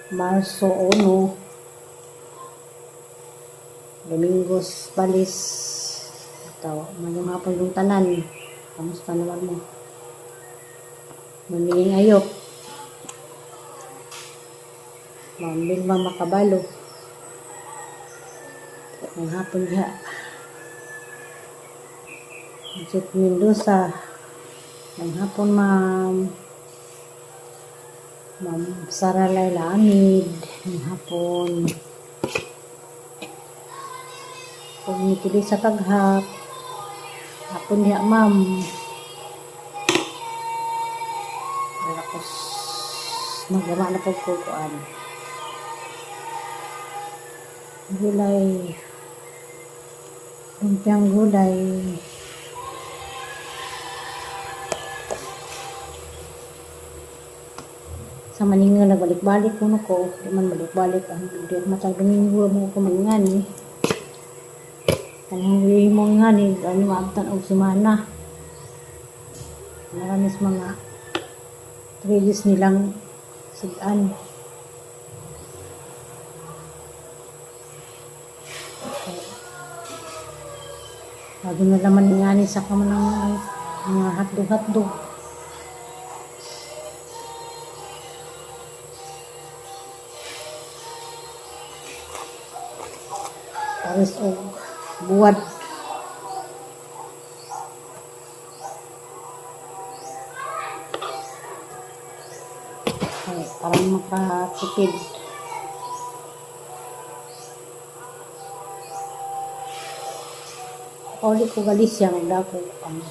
Marso 1, Domingos Balis. Ito, mayong hapon yung tanan. Kamusta naman mo? Mamingin ayop. Ma'am Vilma Makabalo. Ang hapon diha. Jit Mendoza. Ang hapon, ma'am. Ma'am Sara Laila Amid. Ang hapon. Kung nitili sa taghap. Hapon diha, ma'am. Wala ko nagawa na pagkukuan. Gulay. Lumpiang gulay. Sa maninga nagbalik-balik kuno ko. Di man balik-balik ang di ako matag Domingo mo ko maningani. Kanang mo nga ni ano maabtan og semana. Marami sa mga 3 days nilang sudan. Lagi na naman ngani sa kamanang mga hotdog-hotdog. Pares og buwad. Ay, parang makatipid. Pauli ko Galicia, magdako ang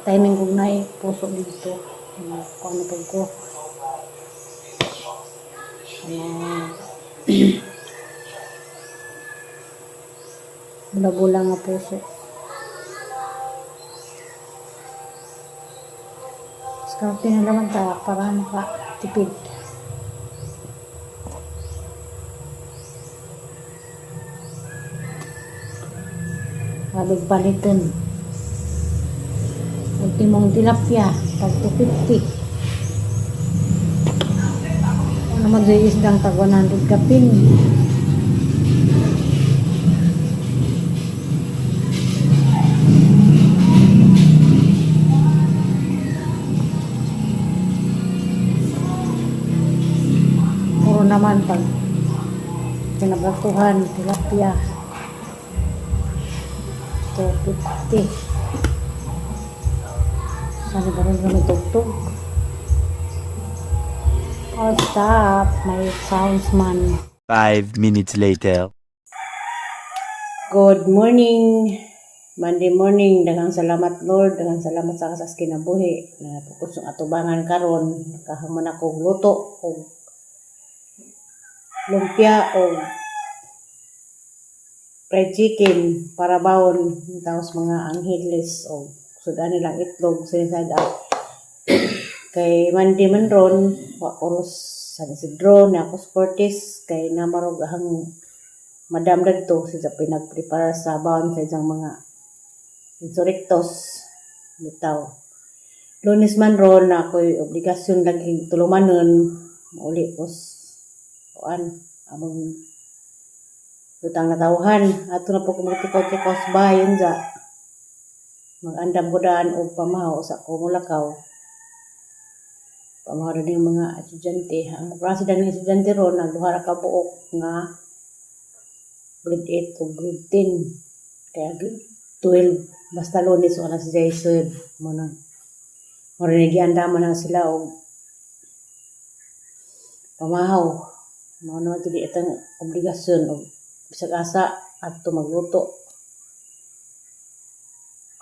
timing kong naay puso dito. Ano, kung ano pag ko. Ano, bula-bula nga puso. Diskarte na naman ta para makatipid. Habig palitan. Ultimong tilapia, tag 250. Ano man sa isdang tag 100 kapin. Puro naman pag pinabratuhan, tilapia. 250. Sana ba rin kami tugtog? Oh, stop. My sounds man. 5 minutes later. Good morning. Monday morning. Daghang salamat, Lord. Daghang salamat sa kasas kinabuhi. Na pukos ng atubangan karon. Nakahamon ako og luto og lumpia og fried chicken para bawon, tapos mga anghilis o sudan nilang itlog sunny up kay Monday man ron wa ko San Isidro na ako Cortes kay namarog ang madam dadto sa pinagprepare sa bawon sa isang mga insurrectos bitaw. Lunes man ron na ako'y obligasyon laging tulumanon, mauli ko kuan among lutang natawhan ato na po ko magtikaw-tikaw sa bahay unsa mag-andam ko daan og pamahaw sa ko mulakaw pamahaw na yung mga estudyante. Ang klase ng estudyante ron ang duha ra ka buok nga grade 8 o grade 10, kaya grade 12 basta Lunes wala si Jason mo na mo rin giandaman na sila og pamahaw. Mao naman jud itang obligasyon og bisag asa adto magluto.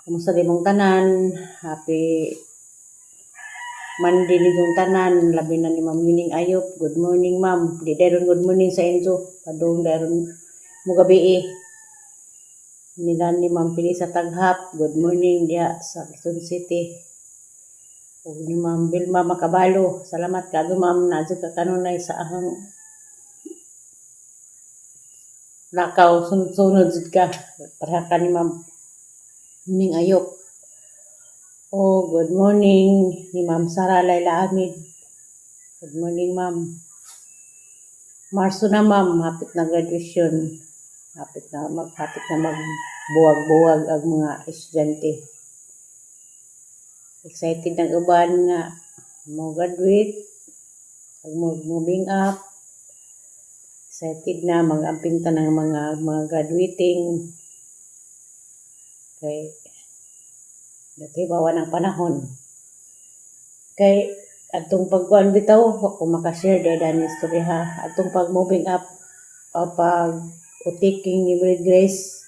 Kumusta di mong tanan? Happy Monday ninyong tanan, labi na ni Ma'am Yuning Ayop. Good morning, ma'am. Di dairon good morning sa Enzo. Padung dairon mo gabi eh. Nila ni Ma'am Pili sa Taghap. Good morning diha sa Quezon City. Ug ni Ma'am Vilma Makabalo. Salamat kaayo, ma'am, naa jud ka kanunay sa ahang lakaw, sunod-sunod jud ka. Pareha ka ni Ma'am Ning Ayop. Oh, good morning ni Ma'am Sara Laila Amid. Good morning, ma'am. Marso na, ma'am, hapit na graduation. Hapit na magbuwag-buwag ang mga estudyante. Excited ang uban nga mo graduate, ug mo moving up. Excited na mag-amping ta ng mga graduating kay natibawan ang panahon. Kay atong pagkuan bitaw, wa ko makashare dahil dani istorya ha. Atong pag moving up o pag utiking ni Mary Grace,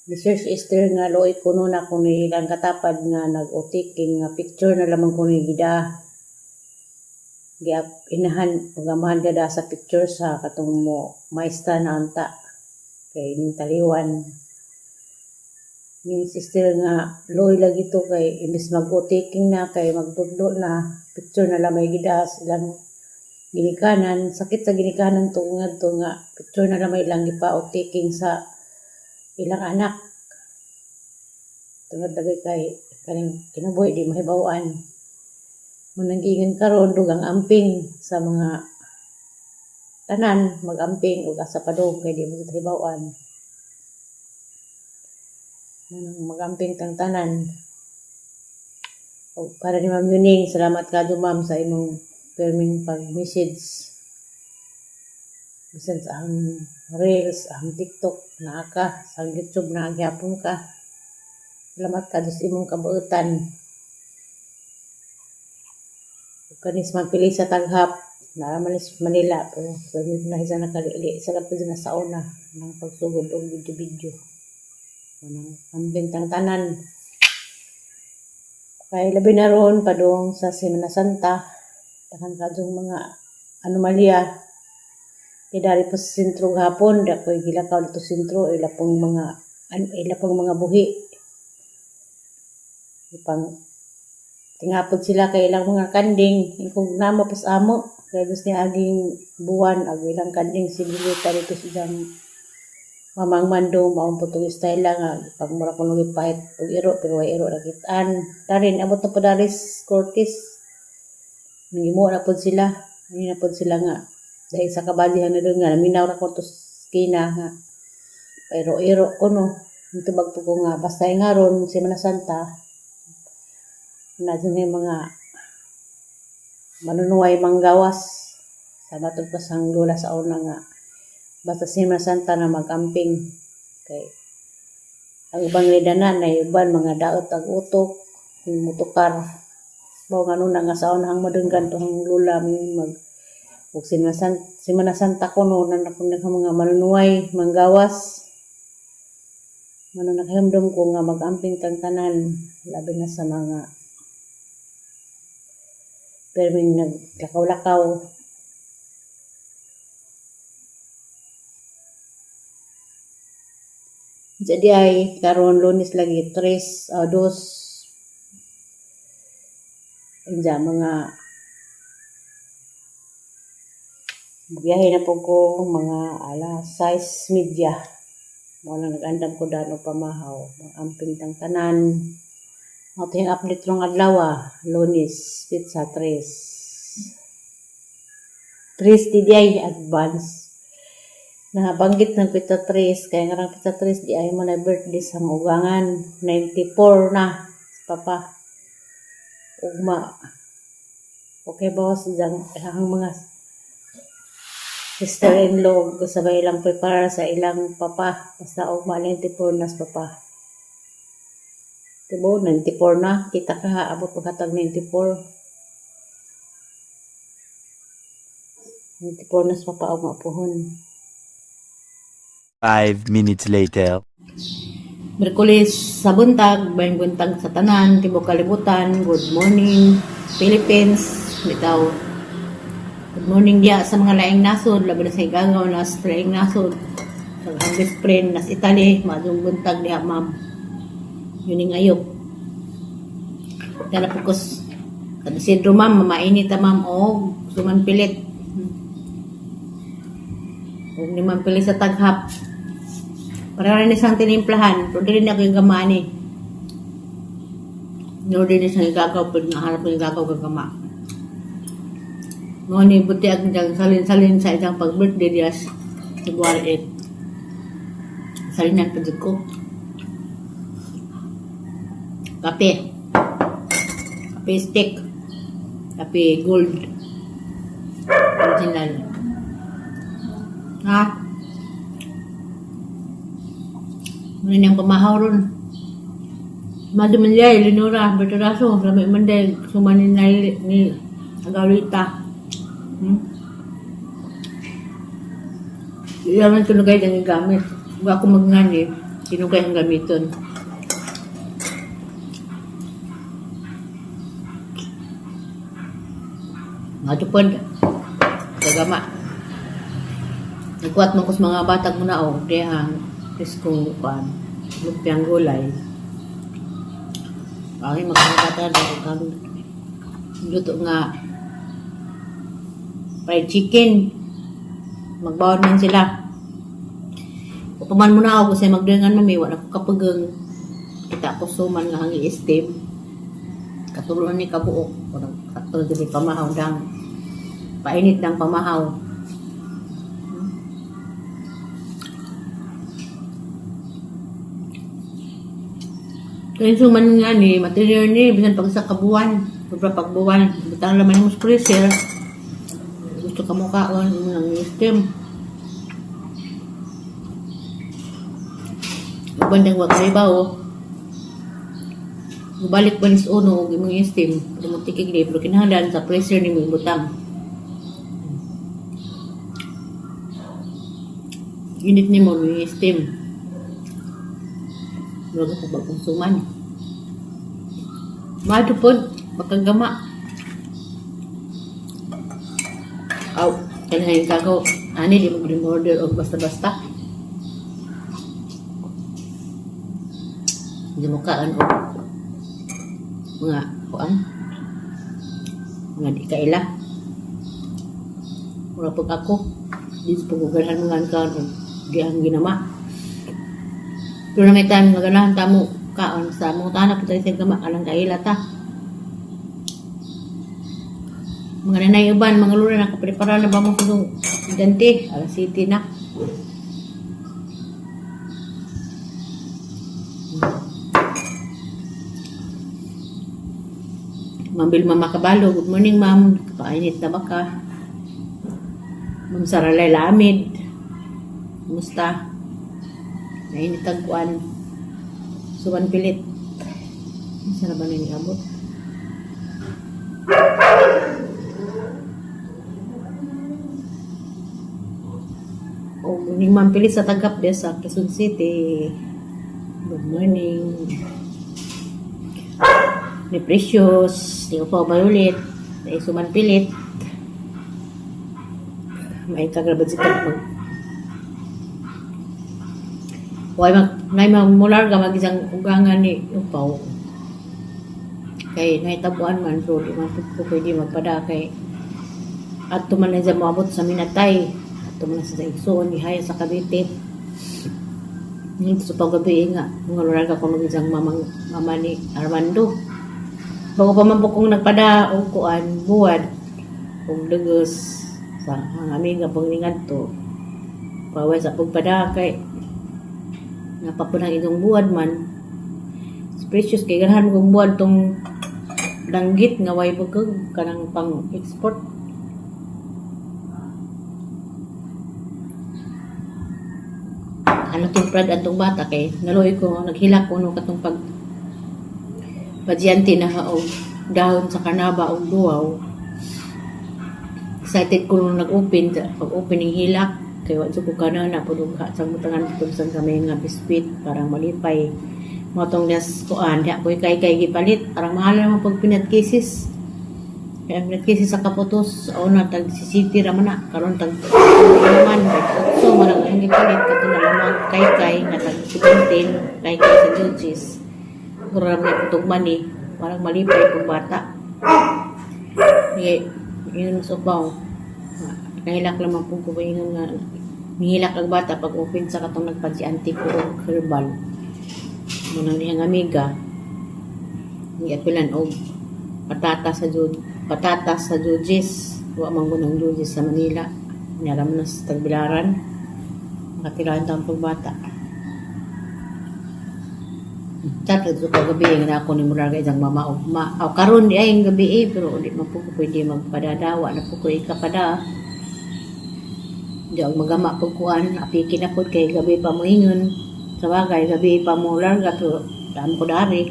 ni Sir Esther nga luoy kuno na kung ilang katapad nga nag-utiking nga picture na lamang kuno gida. Giap inahan ug amahan gada sa picture sa katong mo maestra na unta kay ning taliwan. Ni sister nga luoy lagi to kay imbis mag-utiking na kay magtudlo na, picture na lamay gida sa ilang ginikanan. Sakit sa ginikanan to ngadto nga picture na lamay ilang gipa-utiking sa ilang anak. Tungod lagi kay kaning kinabuhi di mahibaw-an. Munang giingon karon dugang amping sa mga tanan, mag-amping ug asa padung kay di mo hibaw-an. Munang mag-amping tang tanan. Og para ni Ma'am Yuning, salamat kadto, ma'am, sa imong perming pag-message. Bisan sa ang Reels, ang TikTok naa ka, sa YouTube naa gyapon ka. Salamat kadto sa imong kabuotan. Ug kani sa Ma'am Felisa Taghap, naa man ni sa Manila pero permi na siya nakalili sa lapid na sa una nang pagsugod og video-video. Munang ambing tang tanan. Kay labi na ron padung sa Semana Santa, daghan kadtong mga anomalya. Kay dari pa sa sentro gahapon, di ako'y gilakaw dito sentro, ila pang mga buhi. Ipang tingapod sila kay ilang mga kanding, kung namo pas amo, kay gusto niya aging buwan ag ilang kanding sigilita dito sa ilang Mamang Mando, maong Portuguese style lang nga pag mura ko nung pahit og iro pero way iro nakitaan. Darin abot na po dari sa Cortes. Nangimo na pod sila. Ano na pod sila nga dahil sa kabalihan na doon nga naminaw ra ko to skina nga pero iro ko no. Nitubag po ko nga basta nga ron Semana Santa na dun yung mga manunuway manggawas sa matod pa sang lula sa una nga basta Semana Santa na mag-amping kay ang ubang lidanan ay uban mga daot ang utok motukar bao nga nuna nga sa unahang madunggan tong lula mag ug Semana Santa kuno na mga manunuway manggawas. Mano nakahinumdom ko nga mag-amping tang tanan, labi na sa mga perming naglakaw-lakaw. Jadi ay karon Lunes lagi tres o dos inja mga biyahe na po ko mga alas 6:30. Mao lang nag-andam ko daan og pamahaw. Mag-amping tang tanan. Mao to yung update rong adlaw, Lunes, petsa 3. 3 di ay advance. Nabanggit ng petsa 3, kaya nga rang petsa 3 di ay mo na birthday sa ugangan. 94 na si Papa. Ugma. Okay boss, diyang ang mga sister-in-law sabay ilang prepare sa ilang papa. Basta ugma 94 na sa papa. Diba, 94 na. Kita ka ha, abot paghatag 94. 94 na sa papa ugma pohon. 5 minutes later. Miyerkules sa buntag, bayang buntag sa tanan, tibok kalibutan, good morning, Philippines, bitaw. Good morning diya sa mga laing nasod, labi na sa Igagaw, nas laing nasod. Sa ang best friend, nas Italy, madung buntag diha, ma'am. Yun yung ayop. Dala po ko San Isidro, ma'am, mamainit ta, ma'am, og suman pilit. Og ni ma'am pilit sa taghap. Para rin isang tinimplahan, pero dili na ako yung gama ni. No, dili sa igagaw, pero naharap ko yung igagaw gagama. Mao ni buti ang iyang salin-salin sa iyang pag-birthday diya sa February 8. Salinan pa jud ko. Kape. Kape stick. Kape gold. Original. Ha? Muna niyang pamahaw ron. Madam Manjay, Lenora, Berteraso, Rami Manday, Sumanin na ni Agarita. Iya man tinugay ang gamit. Wa ako magngani, tinugay ang gamiton. Nga tupad, kagama. Nagkuat man ko sa mga batag muna o, dehang, preskong kuan, lumpiang gulay. Ay, mga bata, luto nga fried chicken. Magbaon man sila. Upaman mo na ako kasi magdangan mami, wala ko kapagang kita ko suman nga hangi steam. Katulon ni kabuok. Parang katulon din pamahaw dang. Painit dang pamahaw. Kaya suman nga ni, material ni, bisan pag sa kabuan, sobra pagbuwan, butang laman mo sa freezer. Gusto ka mo kaon, mo nang steam. Uban dang wag may bawo. Mubalik pa ni sa uno og imong steam, pero mo tikig ni pero kinahanglan sa freezer nimo ibutang. Init nimo mo steam. Murag ako bagong suman. Mado pod, makagama. Aw, kailangan kagaw. Ani, di mo order og basta-basta. Hindi mo kaan og mga kuan. Mga di kaila. Mura pag ako, di sa paguganahan mga kaan og gihang ginama. Pero na may time maganahan ta mo kaon sa mo tana po tayo sa gama alang kaila ta. Mga nanay uban, mga lura nakaprepara na ba mo kung dante, alas city na. Ma'am Vilma Makabalo, good morning, ma'am. Kapainit na ba ka? Ma'am Saralay Lamid, kumusta? Nainit ang kuan. Suwan pilit. Saan na ba na niabot? O, ni Ma'am Pilit sa Tagap de sa Quezon City. Good morning. Ni Precious, ni Upaw Violet, ni Suman Pilit. May kagrabad si mag. Way mag nay magmular ka mag isang ugangan ni Upaw. Kay nahitabuan man pero di man ko pwede magpada kay adto man na siya moabot sa minatay. Adto man na sa igsoon gihaya sa Cavite. Ngayon sa paggabi nga, mga lurar ko mag-isang mamang, mama ni Armando. Bago pa man po kong nagpada og kuan buwad og dugos sa ang amiga pong to. Paway sa pagpada kay napapunang itong buwad man. Si Precious kay ganahan kong buwad tong danggit nga way bukog kanang pang export. Ano tong prad atong bata kay naluoy ko naghilak ko no katong pag padyante na og dahon sa kanaba og duwaw. Excited ko nung nag-open, pag-open ng hilak kay wa ko kana na pud og sa mutangan pud sa kami nga biskwit parang malipay. Mao tong das kuan diha koy kay kay gipalit parang mahal naman pag peanut cases. Kaya ang peanut cases sa kaputos una tag si City ra man na karon tag man so man ang gipalit kato na lamang kay kay nga tag 17 kay kay sa Judges. Mura ra man putog mani parang malipay pag bata. Ye, yun sa upaw. Nahilak lamang po ko ingon nga nihilak ang bata pag open sa katong nagpadsi-anti ko og herbal. Munang dihang amiga giapilan og patata sa jud patata sa judges. Wa man ko ng duty sa Manila. Naram na sa Tagbilaran. Makatilaan taong pagbata. Chat ito kagabi nga ako ni Muraga isang mama og ma. Aw karon di ay ang gabi eh, pero di man po ko pwede magpadadawa na po ko ikapada. Di ako magama pag kuan, apiki na po kay gabi pa mo ingon. Sa bagay, gabi pa mo larga pero damo ko dari.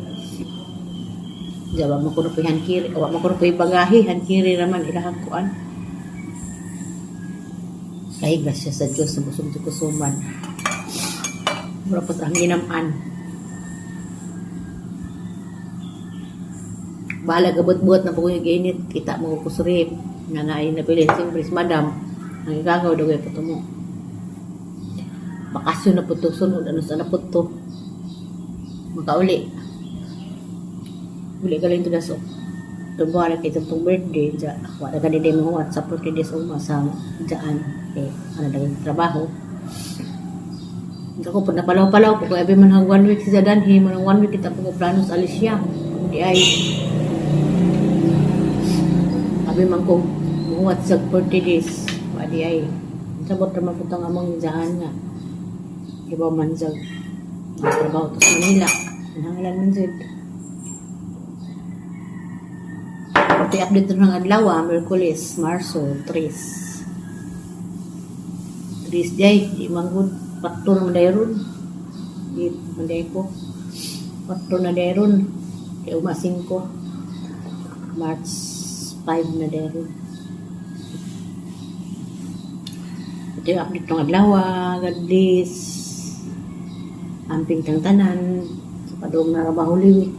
Di wa mo kuno po hankiri, wa mo kuno po bagahe, hankiri raman ilahang kuan. Kay grasya sa Dios sa busog sa kusuman. Mura pa sa ang ginaman. Bahala gabot-buot na po yung init, kita mo ko kusurip. Nga na ay nabilin, siyempre si madam, ang igagaw daw po mo. Bakasyon na po to, sunod, ano sa na po to. Makauli. Uli galing to daso. Tubuhan na kay itong birthday, dya, wala ka din mo WhatsApp 40 days uma sa dyan, eh, ano daging trabaho. Hindi ako po napalaw-palaw po, kaya abi man hang one week si Zadanhi, man hang one week kita po ko plano sa Alicia. Hindi ay, abi man ko muwat sa 40 days, wadi ay, sabot naman po itong among dyan nga. Iba man sa trabaho to sa Manila. Nangalan man sad. Pati update na ng adlaw, ah, Merkulis, Marso, 3. 3 day, di man good. Patto na man ron. Di man day ko. Patto na day ron. Di uma 5. March 5 na day ron. Ito yung update ng adlaw, ah. God bless. Amping tang tanan. Sa padong na ba Holy Week.